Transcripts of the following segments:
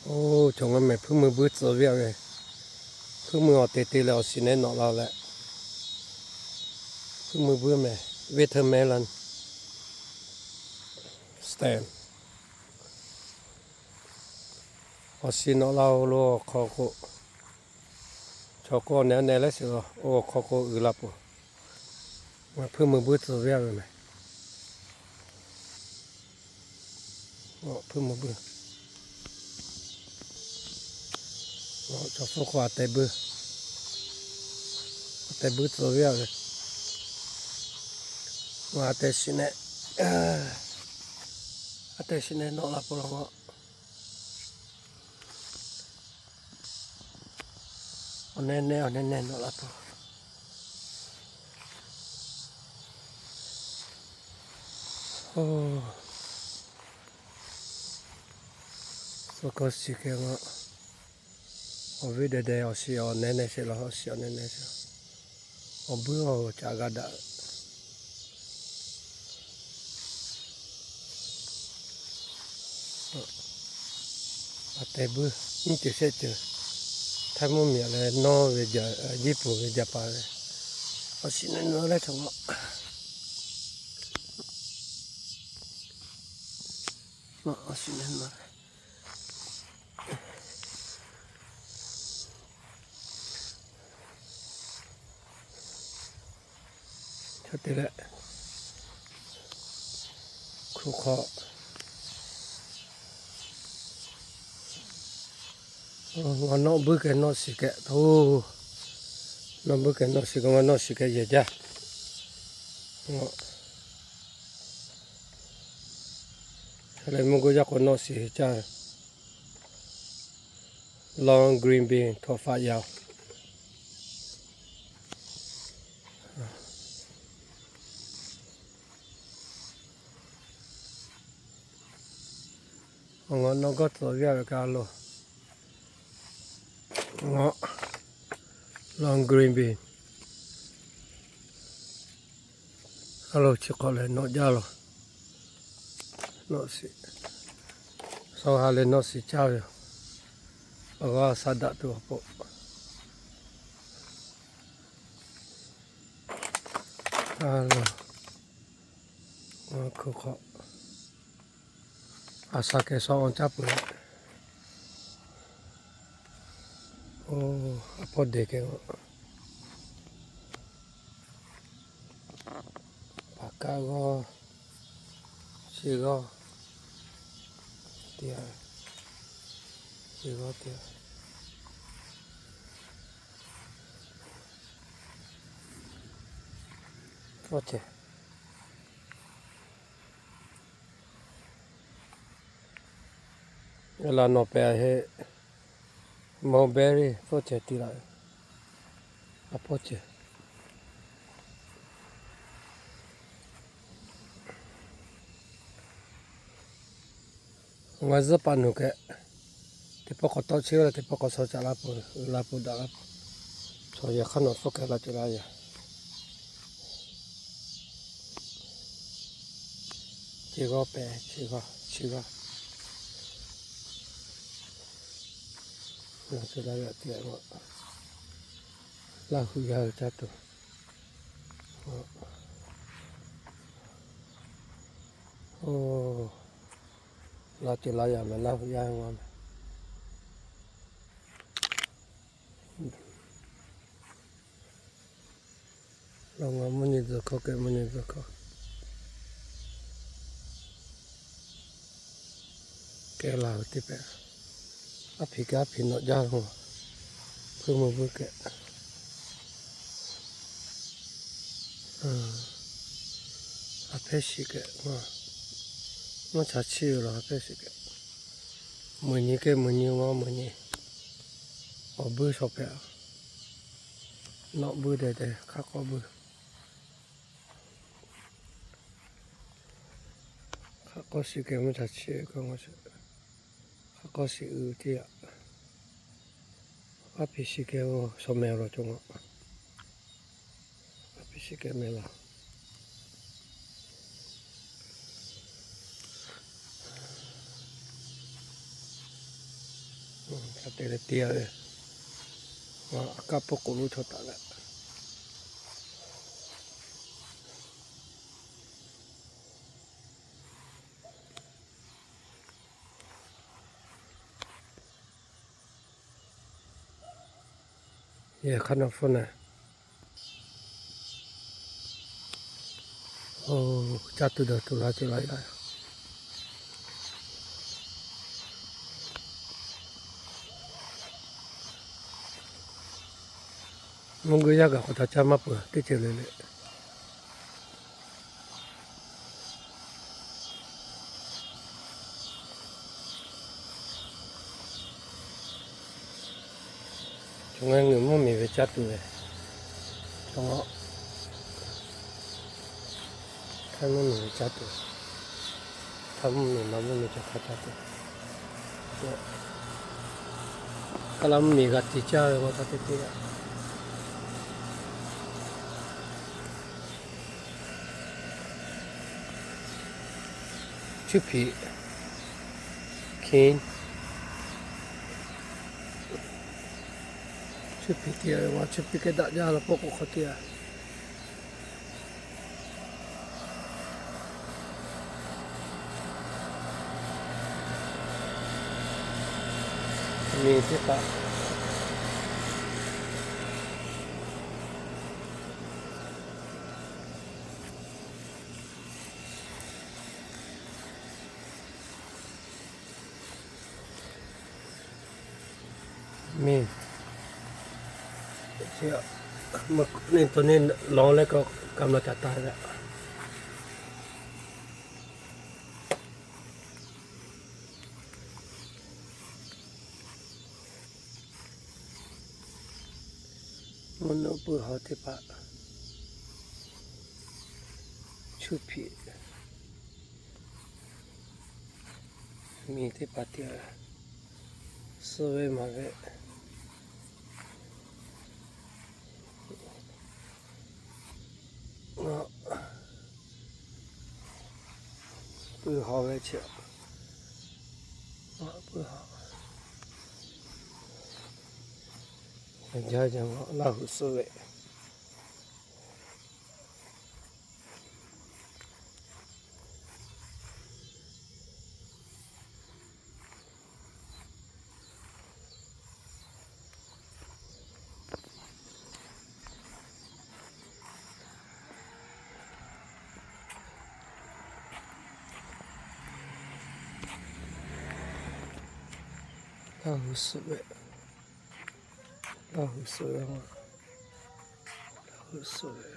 Oˇ, chaw ngaˬ mehˬ hpuiˇ mui buiˇ tcuh ve a ve, hpuiˇ mui awˬ te te leh awˬ shiˍ nehˉ nawꞈ la leh, hpuiˇ mui buiˇ mehˬ, watermelon stem, awˬ shiˍ nawꞈ la-o lo awˬ hk'aw k'o, chaw k'o awˬ nehˬ nehˬ leh shiˍ lo oˇ awˬ hk'aw k'o uiˍ la peuˬ. Hpuiˇ mui buiˇ tcuh ve a ve mehˬ. Hpuiˇ mui buiˇ. Chaw hpfuhˇ k'o a teh buiˇ, a teh buiˇ tcuh ve a ve, a teh shiˍ nehˉ, a teh shiˍ nehˉ nawꞈ la peuˬ law. Awˬ nehˬ nehˬ, awˬ nehˬ nehˬ nawꞈ la peuˬ. Oˇ, k'awꞈ shiˍ kehˬ ma. Awˬ viˉ deh deh awˬ shiˍ awˬ nehˬ nehˬ sheˍ la, awˬ shiˍ awˬ nehˬ nehˬ sheˍ. Awˬ buiˇ awˬ caꞈ g'a daꞈ. A teh buiˇ, nyiˇ ceuˬ shehˆ ceuˬ, Htaiˇ mvuhˇ miˬ leh nawˇ ve, Jiˇ puˍ ve, Jaˍpaˍ ve, awˬ shiˍ nehˉ nawꞈ leh chaw ma, awˬ shiˍ nehˉ nawꞈ. Hk'e te leh, hk'u hk'aw, ngaˬ nawˆ buiˇ kehˬ nawˆ shiˍ kehˬ to, nawˆ buiˇ kehˬ nawˆ shiˍ k'o, ngaˬ nawˆ shiˍ kehˬ yehˬ jaˇ. Leh mvuhˇ g'uˇ jaˇ k'o nawˆ shiˍ caˇ ve. Long green bean htaꞈ faˆ yaˇ-oˬ. Ngaˬ nawˆ g'awˇ tcuh ve a ve kaꞈ a loˬ. Ngaˬ long green bean a loˬ chi hk'awꞈ lehˬ nawˆ jaˇ loˬ. Nawˆ shiˍ, sawˇ ha leh nawˆ shiˍ caˇ ve yoˬ. Awˬ g'aˇ sha daꞈ tuˬ awˬ pon. A loˬ, ngaˬ hk'u hk'aw, a sha kehˬ sawˇ awˬ caˇ peuˬ. Oˇ, a pawˇ deˬ kehˬ, paˍ kaˆ g'awˇ, chi g'awˇ, teˇ, chi g'awˇ teˇ, pawˇ cehˬ. Laꞈ nawˬ pehꞈ heˆ, mulberry pawˇ cehˬ te laꞈ, a pawˇ cehˬ. Ngaˬ zuhˆ paˍ nuˬ kehˬ, teˇ pawˆ k'awꞈ tawˆ chehˇ leh teˇ pawˆ k'awꞈ shaw caꞈ laˇ peuˬ, uiˍ la peuˬ daꞈ laˇ peuˬ. Chaw yaꞈ hk'aˇ nawˬ hpfuhˇ kehˬ la cawˬ la yaˇ. Chi g'awˇ pehꞈ, chi g'awˇ, chi g'awˇ. Ngaˬ cawˬ la yaˇ te, Laˇhuˍ yaˇ hui caˇ tuˬ. Oˇ, la cawˬ la yaˇ mehˬ, Laˇhuˍ yaˇ hui ma mehˬ. Laˇ ngaˬ mvuhˇ nyi tzuhˬ hkawˇ kehˬ, mvuhˇ nyi tzuhˬ hkawˇ kehˬ laˬ ve teˇ pehˍ. Aˉ hpiˍ kehˬ aˉ hpiˍ nawꞈ jaˇ lo, hpuiˇ mui buiˇ kehˬ. A hpehˇ shiˍ kehˬ, mvuhˇ cha chiˇ ve lo a hpehˇ shiˍ kehˬ. Meuꞈ nyi kehˬ meuꞈ nyi ma meuꞈ nyi. Awˬ buiˇ shaw hpehꞈ, nawˆ buiˇ deh deh hk'aˇ k'awˇ buiˇ. Hk'aˇ k'awˇ shiˍ kehˬ mvuhˇ cha chiˇ ve kaꞈ, hk'aˇ k'awˇ shiˍ uiˍ teˇ yaꞈ. Aˉ hpiˍ shiˍ kehˬ o, shaw mehˍ awˬ lawn cawˬ ngaˬ. Aˉ hpiˍ shiˍ kehˬ mehˍ laˬ. Hk'a te leh te-a ve, a kaˇ pawˆ k'oˍ lonˉ chaw taˍ leh, yehˬ hk'aˇ na hpfuhˇ na, oˇ caˇ tuˬ dawˬ tuˬ la ce la yaˇ. Mvuhˇ g'uˇ yaˇ gaˬ k'awꞈ htaꞈ caˇ maˇ peuˬ teˇ ceuˬ le le. Chaw ngaˬ hui mvuhˇ miˬ ve caˇ tuˬ ve, chaw ngaˬ hui htaˇ mvuhˇ miˬ ve caˇ tuˬ, htaˇ mvuhˇ miˬ maˇ mvuhˇ miˬ cawˬ hk'a caˇ tuˬ, kaˇ laˇ mvuhˇ miˬ g'a tiꞈ caˇ ve maˇ htaˇ teˇ teˇ g'aˇ. Chuˇ hpiˍ, hkiˇ, chuˇ hpiˍ teˇ g'aˇ, chuˇ hpiˍ kehˉ daꞈ jaˇ la pawˆ k'o hk'aw teˇ g'aˇ. Miˬ teˇ hpaˍ miˬ, neˇ to neˇ lawˬ leh k'o, kaꞈ maˇ ca taˍ ve. Mvuhˇ naw puiˉ haw teˇ hpaˍ, chuˇ hpiˍ, miˬ teˇ hpaˍ tiꞈ suh ve maˍ ve. Puiˉ haw ve chi, puiˉ haw, jaˇ jaˇ Laˇ huˍ suhˉ ve. Laˇ huˍ suhˉ ve, Laˇ huˍ suhˉ ve, Laˇ huˍ suhˉ ve.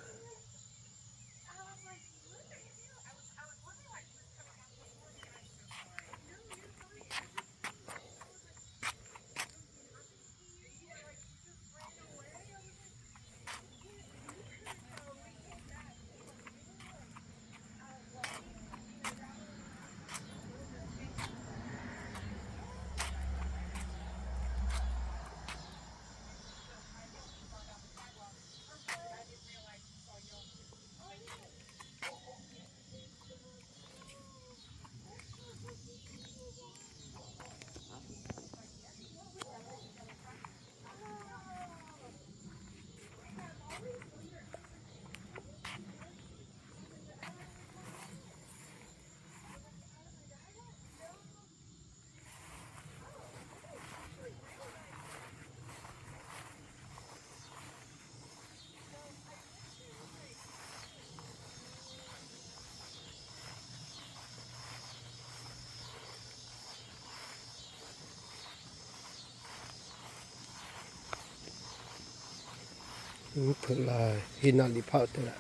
Mvuhˇ hpeuꞈ la, heˆ naˆ liꞈ hpaˆ te la.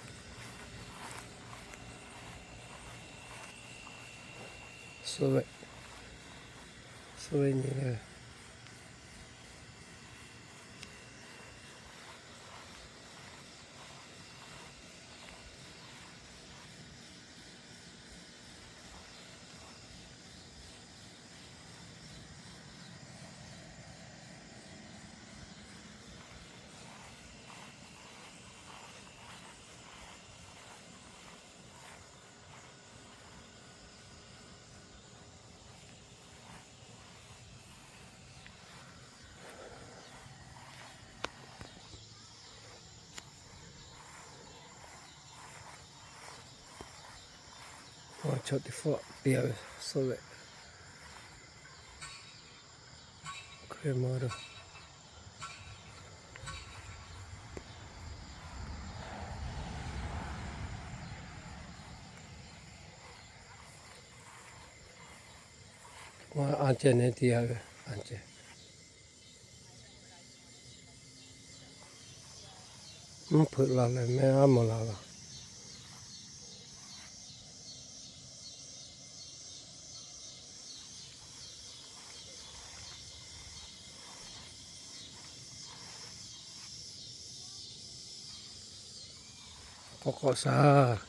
Suhˉ ve, suhˉ ve nyi le. Chaw teˇ hpawˆ te ve suhˆ ve, hk'e ma ro. Anˇ ceh neˇ te ve, anˇ ceh. Mvuhˇ hpeuꞈ la leh mehˆ aˉ mawˬ la laˬ. K'awꞈ k'awꞈ shaˍ.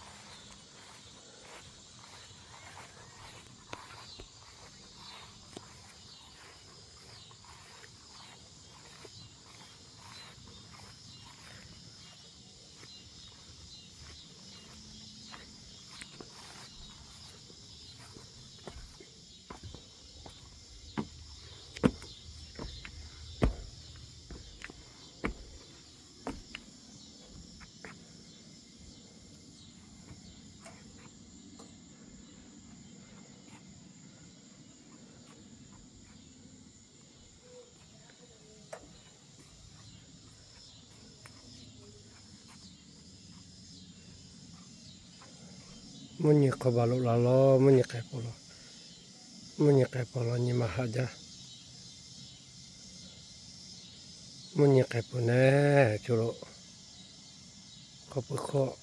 Mvuhˇ nyi hk'aw baˬ loꞈ la lawˬ, mvuhˇ nyi k'ai peuˬ lawˬ. Mvuhˇ nyi k'ai peuˬ lawˬ nyi ma haꞈ jaˇ. Mvuhˇ nyi k'ai peuˬ neˇ, co lo hk'aw pui hk'awˆ